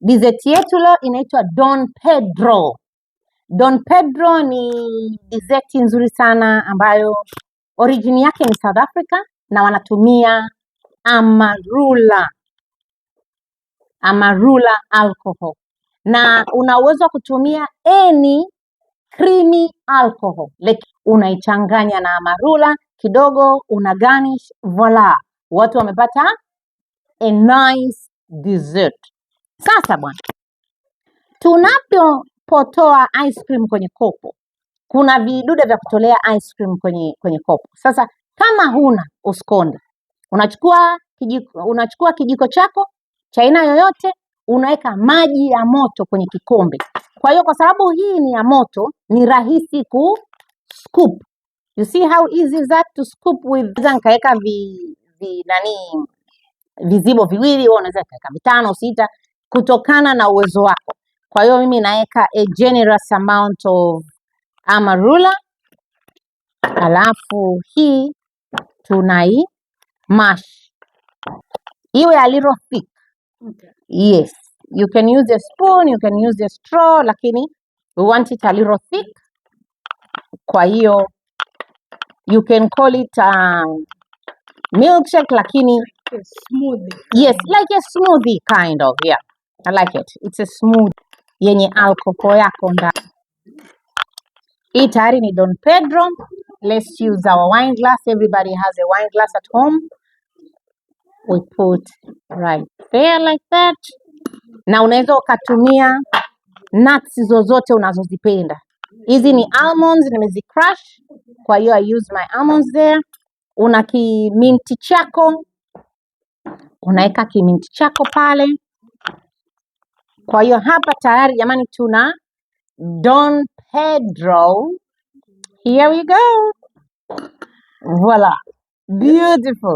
Dessert yetu leo inaitwa Don Pedro. Don Pedro ni dessert nzuri sana ambayo origin yake ni South Africa na wanatumia Amarula, Amarula alcohol, na una uwezo wa kutumia any creamy alcohol like unaichanganya na Amarula kidogo, una garnish, voila, watu wamepata a nice dessert. Sasa bwana, tunapotoa ice cream kwenye kopo, kuna vidude vya kutolea ice cream kwenye kopo. Sasa kama huna, usikonde, unachukua kijiko chako cha aina yoyote, unaweka maji ya moto kwenye kikombe. Kwa hiyo kwa sababu hii ni ya moto, ni rahisi ku scoop. You see how easy is that to scoop with? Naweza nikaweka vi nani vizibo viwili, wewe unaweza ukaweka vitano, sita, kutokana na uwezo wako. Kwa hiyo mimi naweka a generous amount of Amarula, alafu hii tunai mash iwe a little thick. Yes, you can use a spoon, you can use a straw, lakini we want it a little thick. Kwa hiyo you can call it milkshake, lakini A smoothie. Yes, like a smoothie kind of, yeah. I like it. It's a smoothie yenye alcohol yako ndani. Hii tayari ni Don Pedro. Let's use our wine glass. Everybody has a wine glass at home. We put right there like that. Na unaweza ukatumia nuts zozote unazozipenda. Hizi ni almonds, nimezicrush. Kwa hiyo I use my almonds there. Una kiminti chako, unaweka kiminti chako pale. Kwa hiyo hapa tayari jamani, tuna Don Pedro. Here we go. Voila. Beautiful.